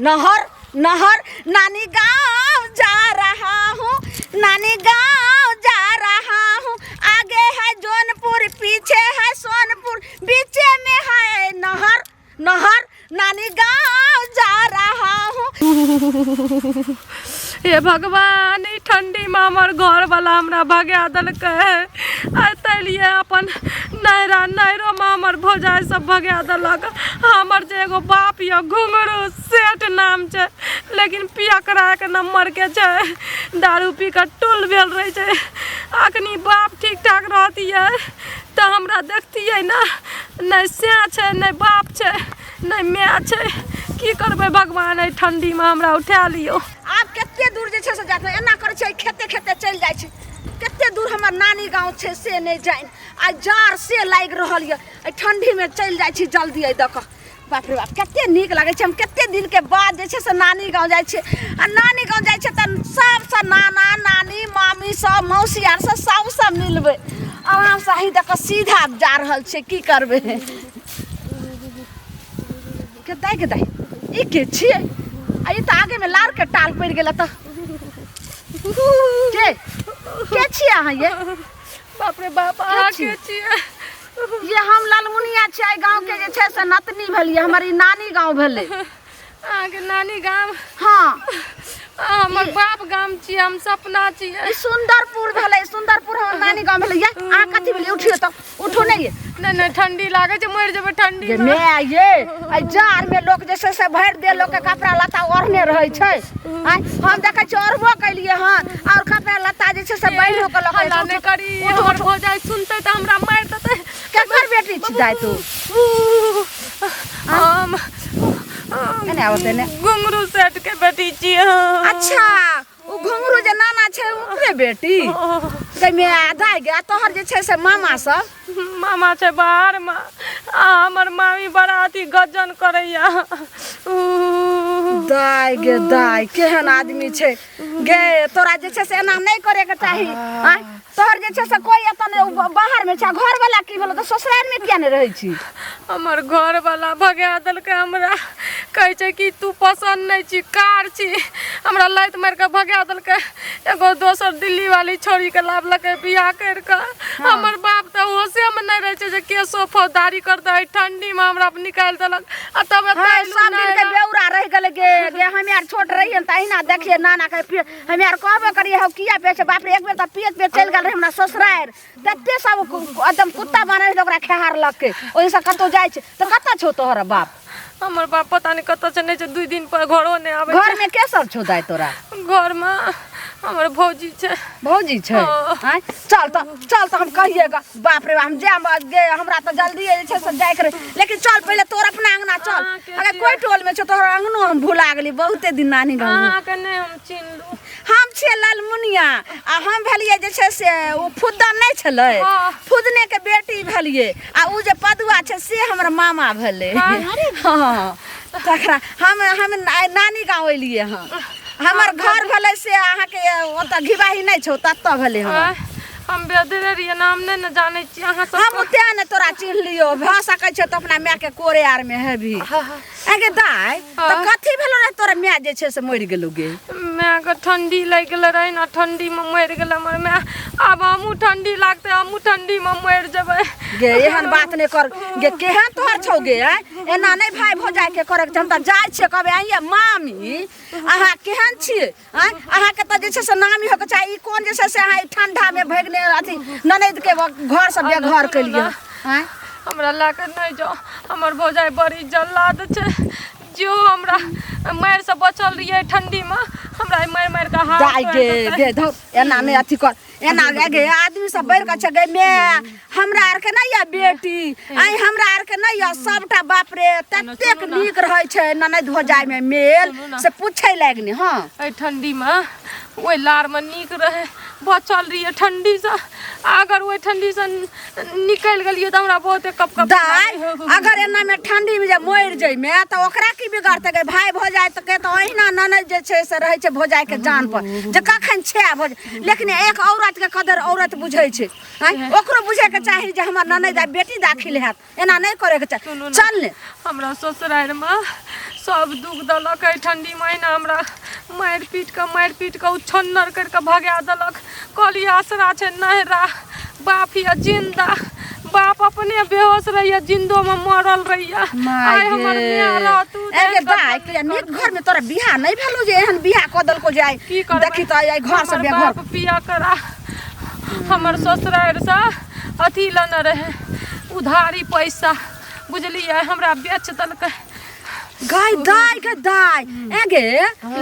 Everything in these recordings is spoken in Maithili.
नहर नहर, नानी गांव जा रहा हूँ, नानी गांव जा रहा हूँ। आगे है जौनपुर, पीछे है सोनपुर, बीचे में है नहर नहर, नानी गांव जा रहा हूँ। हे भगवान, ई ठंडी में हमर घर वाला हमरा भगा देलकै। एतऽ एलियै अपन नैहरा, नैहरोमे हमर भौजाइ सब भगा देलक। हमर जे एगो बाप यऽ घुंघरू सेठ नाम छै, लेकिन पियकरा एक नम्बरके छै, दारू पी कऽ टुल भेल रहै छै। अखनी बाप ठीक ठाक रहतियै तऽ हमरा देखतियै ने। नहि सएह छै, नहि बाप छै, नहि माय छै। की करबै भगवान, एहि ठण्डीमे हमरा उठा लियौ। आब कते दूर जे छै से जाइत एना करै छै, खेते खेते चलि जाइ छै। कते दूर हमर नानी गाँव छै से नहि जानि। आ जाड़ से लागि रहल यऽ, एहि ठण्डीमे चलि जाइ छी जल्दी एहि दऽ कऽ। बाप रे बाप, कते नीक लागै छै। हम कते दिनके बाद जे छै से नानी गाँव जाइ छियै, आ नानी गाँव जाइ छियै तऽ सबसँ नाना नानी मामी सब मौसी आर सब सबसँ मिलबै। आरामसँ एहि दऽ कऽ सीधा जा रहल छियै। की करबै के दाइ, के दाइ, ई के छियै? आ ई तऽ आगेमे लारके टाल पड़ि गेल। तऽ के के छियै अहाँ ये? बाप रे बाप, अहाँ के छियै ये? हम ललमुनिया छियै, गाँव के जे छै से नतनी भेलियै। हमर ई नानी गाँव भेलै। अहाँके नानी गाम? हाँ। हमर बाप गाम छियै, हम सपना छियै। ई सुंदरपुर भेलै, सुंदरपुर हमर नानी गाँव भेलै। ये अहाँ कथी भेलियै? उठियौ तऽ, उठू नहि ये। नहि नहि, ठंडी लागै छै, मरि जेबै ठंडी मे। माय ये, एहि जाड़ में लोक जे छै से भरि देह लोक के कपड़ा लत्ता ओढ़ने रहै छै। आँय, हम देखै छियै ओढ़बो केलियै हन आओर कपड़ा लत्ता जे छै से बान्हिओ के लऽ हल्ला नहि करी, हमर भौजाइ सुनतै तऽ हमरा मारि देतै। केकर बेटी छी दाइ तू? हम एने आबऽ तऽ एने। घुंघरू सेठ के बेटी छियै। अच्छा, ओ घुंघरू जे नाना छै ओकरे बेटी गै? दाइ गे, तोहर जे छै से मामा सब? मामा छै बाहरमे, आ हमर मामी बड़ा अथी गजन करैया। दाइ गे दाइ, केहन आदमी छै गे। तोरा जे छै से एना नहि करैके चाही। आँय, तोहर जे छै से कोइ एतऽ नहि, ओ बाहरमे छै। घरवला की भेलो? तऽ ससुरारिमे किया नहि रहै छी? हमर घरवला भगा देलकै हमरा। कहै छै कि तू पसन्द नहि छी, कार छी। हमरा लाति मारि कऽ भगा देलकै। एगो दोसर दिल्ली वाली छोड़ीके लाबलकै बियाह करि कऽ। हमर बाप तऽ होशेमे नहि रहै छै जे केसो फौजदारी करतै। एहि ठण्डीमे हमरा निकालि देलक आ तब एतऽ हाँ, अयलहुँ सब दिन के नैहरा। बेौरा रहि गेलै गे। गे, हमे आर छोट रहियै ने तऽ अहिना देखियै नाना के पिए। हमे आर कहबो करियै, हौ किया पिए छै? बाप रे, एक बेर तऽ पियैत पियैत चलि गेल रहै हमरा ससुरारि, तते सब एकदम कुत्ता बनल रहै ओकरा खेहार लग के। ओहिसँ कतहु जाइ छै तऽ कतऽ छौ तोहर बाप? हमर बाप पता नहि कतऽ छै, नहि छै, 2 दिन पर घरो नहि आबै छै। घरमे के सब छौ दाइ तोरा? घरमे हमर भौजी छै। भौजी छै? हँ। आँय, चल तऽ, चल तऽ हम कहिएगा। बाप रे बाप, हम जायब गे, हमरा तऽ जल्दी जे छै से जाइके रहै, लेकिन चल पहिले तोर अपना अङ्गना चल। अहाँके अगर छियै। कोइ टोलमे छौ तोहर अङ्गनो हम भुला गेली बहुते दिन नानी गाँव। अहाँके नहि हम चिन्हलहुँ। हम छियै ललमुनिया, आ हम भेलियै जे छै से ओ फुदन नहि छलै? हँ। फुदने के बेटी भेलियै, आ ओ जे पदुआ छै से हमर मामा भेलै। हँ, तकरा हम हम नानी गाँव एलियै हँ। हमर घर भेलै से अहाँके ओतऽ घिबाही नहि छौ, ततऽ भेलै हमर। आँय, हम बेदरे रहियै ने, हम नहि ने जानै छियै अहाँ सब। हम तें ने तोरा चिन्हलियौ। भऽ सकै छै तऽ अपना मायके कोरे आर मे हेबही। आगे दाइ, तऽ कथी भेलो रहे तोरा? माय जे छै से मरि गेलौ गे? मायके ठंडी लागि गेलै रहै ने, ठंडीमे मरि गेलै हमर माय। आब हमहूँ ठंडी लागतै, हमहूँ ठंडीमे मरि जेबै। गे, एहन बात नहि कर गे। केहन तोहर छौ गे? आँय, एना नहि भाय भौजाइ के करैके छै। हम तऽ जाइ छियै, कहबै, आइये मामी, अहाँ केहन छियै? आँय, अहाँके तऽ जे छै से नामी होके चाही। ई कोन जे छै से अहाँ ई ठंडामे भगिने अथी ननैदके घर से बेघर केलियै? आँय, हमरा लए कऽ नहि जाउ, हमर भौजाइ बड़ी जल्लाद छै। जो हमरा मारि से बचल रहियै ठंडीमे, हमरा ई मारि मारि कऽ हाथ दाइ तोड़ि गे देतै। गे धौ, एना नहि अथी कर एना। गे गे, आदमी सब बढ़ि कऽ छै गे। मे हमरा आरके नहि यऽ बेटी, आइ हमरा आरके नहि यऽ सबटा। बाप रे, ततेक सुनू ने। नीक रहै छै ननैद भौजाइमे मेल सुनू ने। से पूछै लागि नहि। हँ, एहि ठंडीमे ओहि लारमे नीक रहै, बचल रहियै ठंडीसँ। आ अगर ओहि ठण्डीसँ निकलि गेलियै तऽ हमरा बहुते कप कप दाइ अगर एना में ठंडी में जे मरि जइमे तऽ ओकरा की बिगड़तै गे भाय भौजाइ तऽ के तऽ ओहिना ननद जे छै से रहै छै भौजाइ के जान पर जे कखन छे भऽ जाय। लेकिन एक औरत के कदर औरत बुझै छै आँय ओकरो बुझै के चाही जे हमर ननद आइ बेटी दाखिल हैत एना नहि करे के चाही सुनू ने। चल ने हमरा ससुरारिमे सब दुख देलक एहि ठण्डी महिना हमरा मारि पीट कऽ मारि पीट कऽ उछन्नर करि कऽ भगा देलक कहलियै आसरा छै नहिरा बाप यऽ जिन्दा बाप अपने बेहोश रहैया जिन्दोमे मरल रहैया आइ हमर माय रहतू ए गे दाइ के नीक घर में तोरा बियाह नहीं भेलो जे एहन बियाह कऽ देलको जे आइ की करबै देखी तऽ आइ घर से हमर बेघर बाप पिया करा हमर ससुरारिसँ अथी लेने रहै उधारी पैसा बुझलियै हमरा बेच देलकै गाय दाय गे दाय ए गे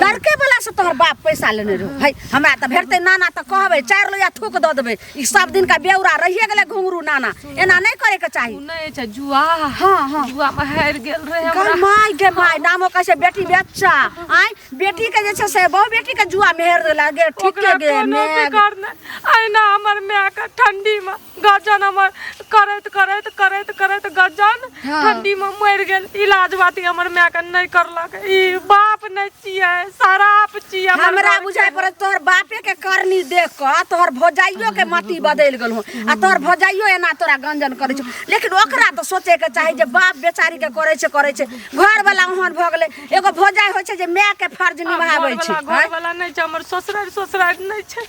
लड़के वाला से तोहर बाप पैसा लेने रहो है हमरा तऽ भेटतै नाना तऽ कहबै चारि लोया थूक दऽ देबै ई सब दिन का बेौरा रहिए गेलै घुंघरू नाना एना नहि करे के चाही ओ नहि छै जुआ हाँ हाँ जुआ मे हारि गेल रहे गाय हमरा माय गे माय नामो कहै छै बेटी बेच्चा आय बेटी के जे छै से बहु बेटी के जुआ मेहर देला गे ठीक ओकरा गे कोनो माय फिकर नहि अहिना हमर माय के ठंडी मे गजन हमर करैत करैत करैत करैत गजन हाँ। ठंडी में मरि गेल इलाज बाती हमर माय के नहि करलक ई बाप नहि छियै शराब छियै हमर हमरा घर के। बुझाइ पड़त तोहर बापे के करनी देख कऽ तोहर भौजाइयो के मति बदलि गेल हो आ तोहर भौजाइयो एना तोरा गंजन करै छौ लेकिन ओकरा तऽ सोचे के चाही जे बाप बेचारी के करै छै करै छै घरवला ओहन भऽ गेलै एगो भौजाइ होइ छै जे माय के फर्ज निभाबै छै घरवला घरवला नहि छै हमर ससुरारि ससुरारि नहि छै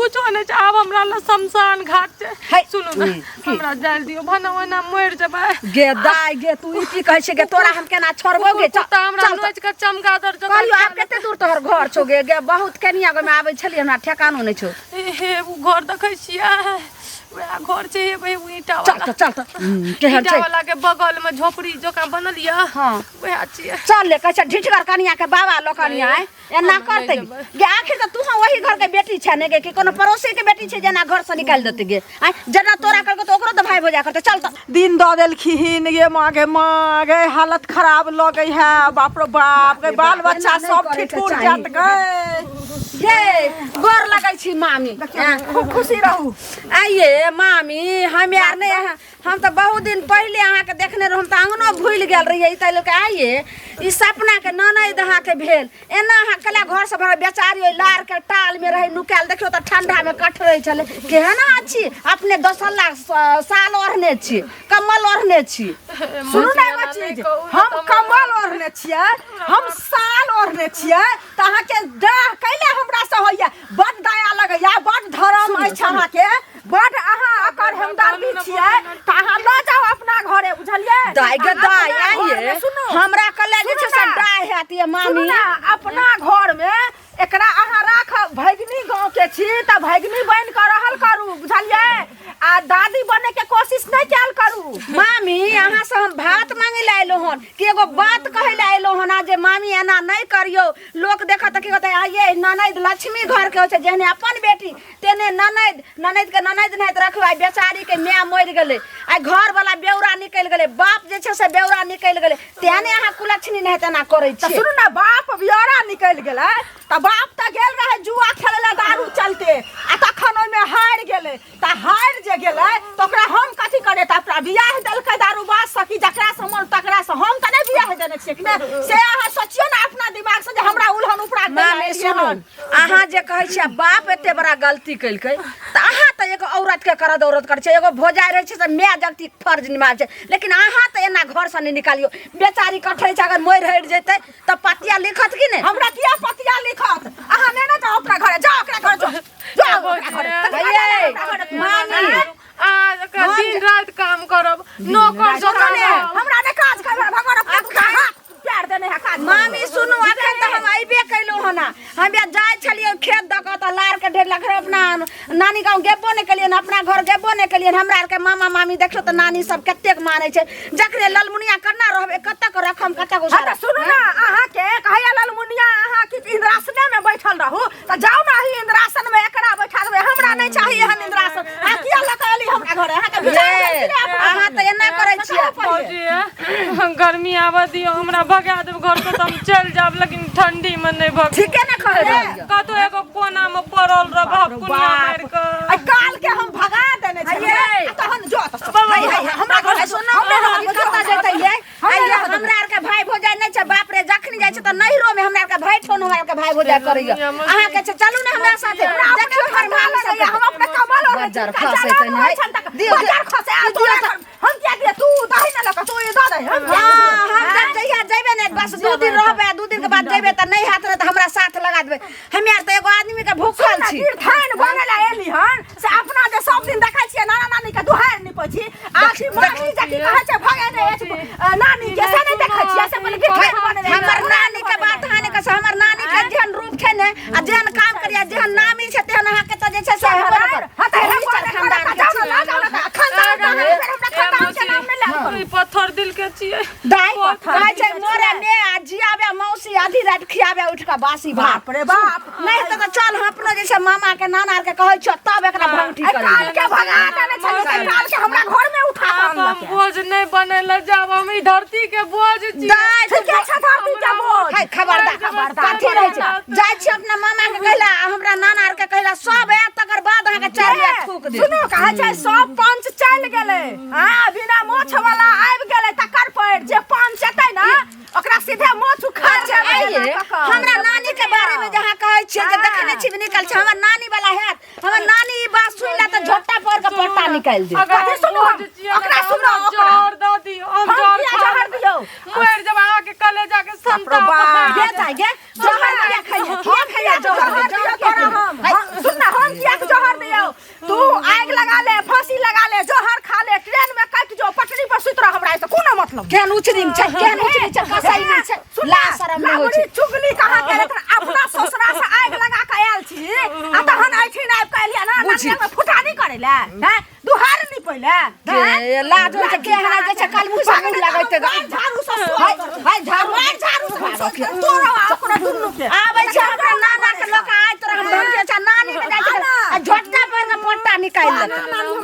कुछो नहि छै आब हमरा लग शमशान घाट छै है, सुनू ने की? हमरा जाय दियौ भने ओहिना मरि जेबै गे दाय गे तू ई की कहै छै गे तोरा हम केना छोड़बौ गे चल कुत्ता हमरा चल नोचि कऽ चमगादड़ जकाँ कहलियौ आब कते दूर तोहर घर छौ गे गे बहुत कनिया गोमे आबै छलियै हमरा ठेकानो नहि छौ हे हे ओ घर देखै छियै वएह घर छै हे भाई ईटा चल वाला तऽ चल तऽ केहन ईटा छै वाला के बगल में झोपड़ी जकाँ बनल यऽ हाँ वएह छियै चल ले कहै छै ढिठगर कनिया के बाबा लोकनि आय एना हम नहि करतै जेबै। गे आखिर तऽ तू वही घर के बेटी छै ने गे कि कोनो पड़ोसी के बेटी छै जेना घर से निकालि देतै गे आय जेना तोरा करके तऽ ओकरो तऽ भाय भौजा करतै चल तऽ दिन दऽ देलखिन गे माँ गे माँ गे हालत खराब लगै है बाप रो बाप गे बाल बच्चा एना नहि सब करैके ठिठुर चाही। जात गे गे गोर लगै छी मामी खूब खुशी रहू आइए मामी हम यार नहि हम तऽ बहुत दिन पहिले अहाँके देखने रहूँ हम तऽ अङ्गनो भूलि गेल रहियै ई ताहि लऽ कऽ आइए ई सपनाके ननैद अहाँके भेल एना अहाँ कला घरसँ भरल बेचारी ओहि लारके टालमे रहै नुकायल देखियौ तऽ ठण्डामे कठरै छलै केहन अहाँ छी अपने दोसर साल ओढ़ने छी कम्बल ओढ़ने छी सुनू ने एगो चीज हम कम्बल ओढ़ने छियै हम साल ओढ़ने छियै तऽ अहाँके डाह कैले हमरा से होइया बड दया लगैया बड धर्म अछि अहाँके बड अहाँ अकर हमदर्दी छियै तऽ अहाँ लऽ जाउ अपना घरे बुझलियै दाय गे अहाँ दाय अपना घरमे आइए सुनू हमरा कले जे छै से सुनू ना। डाय हैत ये सुनू मामी ने अपना घरमे एकरा अहाँ राखब भगिनी गाँव के छी तऽ भगिनी बनि कऽ रहल करू बुझलियै आ दादी बने के कोशिश नहि कयल करू मामी अहाँ से हम भात मांगे लए अयलहुँ हन कि एगो बात कहै लए अयलहुँ हन आ जे मामी एना नहि करियौ लोक देखत तऽ की कहतै आइए ननैद लक्ष्मी घरके होइ छै जेहने अपन बेटी तेने ननैद ननैद के ननैद नाहित रखबै आइ बेचारी के माय मरि गेलै आइ घर वाला बेौरा निकलि गेलै बाप जे छै से बेौरा निकलि गेलै तेहने अहाँ कुलक्षणी नाहित एना करै तऽ छियै सुनू ने बाप बियौरा निकलि गेलै तऽ बाप तऽ गेल रहै जुआ खेलै लए दारू चलते आ तखन ओहिमे हारि गेलै तऽ हारि जे गेलै तऽ ओकरा हम कथी करियै तऽ अपना बियाह देलकै दारूबाज सँ कि जकरासँ मन तकरासँ हम तऽ नहि बियाह देने छियै कि नहि से अहाँ सोचियौ ने अपना दिमागसँ जे हमरा उलहन उपरा मामी सुनू अहाँ जे कहै छियै बाप एते बड़ा गलती केलकै तऽ अहाँ तऽ एगो औरत के करद औरत करै छै एगो भौजाइ रहै छै तऽ माय जगती फर्ज निभाबै छै लेकिन अहाँ तऽ एना घरसँ नहि निकालियौ बेचारी कठै छै अगर मरि हटि जेतै तऽ पतिया लिखत कि नहि हमरा किया पतिया लिखत अहाँ नहि ने जाउ अपना घरे जाउ ओकरा घरे जाउ जाउ ओकरा घरे भैया, मामी दिन राति काम करब नौकर सुनू ने, जकाँ हमरा नहि काज करब भगवान अपने दूटा हाथ पैर देने है काज मामी सुनू अखन तऽ हम अयबे कयलहुँ हन हम या जाइ छलियै खेत दऽ कऽ तऽ लारके ढेर लग अपना नानी गाँव गेबो नहि केलियनि अपना घर गेबो नहि केलियनि हमरा आरके मामा मामी देखियौ तऽ नानी सब कतेक मानै छै जकरे ललमुनिया केना रहबै कतऽ रखम कतऽ हाँ तऽ सुनू ने अहाँके कहैया ललमुनिया अहाँ कि इंद्रासने में बैठल रहू तऽ जाउ ने अही इंद्रासन में एकरा बैठा देबै हमरा नहि चाही एहन इंद्रासन अहाँ किया लऽ कऽ एली हमरा घरे अहाँके विचार भेल कि नहि अपना? अहाँ तऽ एना करै छियै भौजी गर्मी आबऽ दियौ हमरा भगा देब घर से तऽ हम चलि जायब लेकिन ठंडी में नहि भग ठीके ने कहै रहलियै कतौ एगो कोना में पड़ल रहब कुनिया मारि कऽ आइ काल के हम भगा भाई भौजाई करैया। अहाँ के छै, चलू ने हमरा साथे, देखियौ हमर मामी सबके। हम अपने कमल और बज्जर खसै छै ने। दियौ बज्जर खसै आ तोरा हम किया दिए? तू दही न लक, तू ई दऽ दही हम किया हाँ, दियै? हम जब जहिया जइबे ने, बस 2 दिन रहबै आ 2 दिन के बाद जइबे तऽ नहि हैत ने तऽ हमरा साथ लगा देबै। हमे आर तऽ एगो आदमी के भूखल छी। गिरथान बने ला एली हन से अपना जे सब दिन देखै छियै नाना नानी के दुहार निपै छी आ की मामी जे की कहै छै भगे नै अछि नानी के, से नहि देखै छियै से पहिले गिरथान बने ला। हमर नानी के बात अहाँ नहि कहै, हमर नानी के जेहन रूप छै ने आ जेहन काम करिया, जेहन नामी छै, तेहन अहाँके तऽ जे छै से हेबे नहि करत। हाँ, तऽ एहि हेबो नहि खानदान करत, के जाउ ने, छी। लऽ जाउ ने, तऽ खानदान के अहाँ फेर हमरा खानदान के नाम नहि लए करू। ई पत्थर दिल के छियै। दाइ कहै छै मोरे मे आ जियाबे मौसी, आधी राति खियाबे उठ कऽ बासी भात। बाप रे बाप। नहि तऽ तऽ चल, हम अपनो जे छै मामा के नाना आर के कहै छियो, तब एकरा भंगठी एहि करी। काल के भगा देने छलियै, ताहि काल के हमरा घर में उठा कऽ आब हम अनलकै। बोझ नहि बनेले जाब, हम ई धरती के बोझ छी। दाइ ठीके छै, धरती के बोझ। हाय खबरदार, खबरदार। कथी रहै छै? जाइ छी अपना मामा के कहला आ हमरा नाना आर के कहला, सब आयत तकर बाद अहाँके चारि बेर थूक देब। सुनू, कहै छै सब पंच चलि गेलै, हाँ, बिना मोछ वाला आबि गेलै तकर पर जे पंच एतै ने ओकरा सीधे मोछ उखाड़ अच्छा आइए, हमरा नानी के बारे में जहाँ कहै छियै जे देखने छी निकल छै, हमर नानी वाला हैत। हमर नानी ई बात सुनि ले तऽ झोटा पर के पट्टा निकालि दे। अगर कथी हम सुनू हम? बोझ छियै ने ओकरा तऽ सुनू, हमरा ओकरा। जहर दऽ दियौ, हम हम जहर किया खा जहर लेबै। दियौ? मरि जब अहाँके कलेजा के बाप रे बाप। गे दाइ गे, जहर किया खैया, किया खैया जहर? जहर दियौ तोरा हम? सुन ना, हम किया के जहर दियौ? तू आगि लगा ले, फांसी लगा ले, जहर खा ले, ट्रेन में कटि जो, पटरी पर सुति रह, हमरा एहिसँ कोनो मतलब। केहन उचरी छै, केहन उचरी छै, कसैली छै, सुन ला ना, शरम नहि होइ छै। लाबड़ी चुगली कहाँ के रहै? अपना ससुरा से आगि लगा के आयल छी आ तहन एहिठिन आबि के एलियै ना बुझी। नानी में फुटानी करै ले हैं, दुहार नहीं पहिले। के लाज होइ छै, केहन जे छै कल मुँह से मुँह लगैते। झाड़ू से हाय हाय, झाड़ू मार, झाड़ू से हम सोच तोरो आ ओकरा दुनू के। आबै छै हमरा नाना के लोक, आइ तोरा हम धमकी छै। नानी के जाइ छै आ झटका पर के पट्टा निकालि लेतै।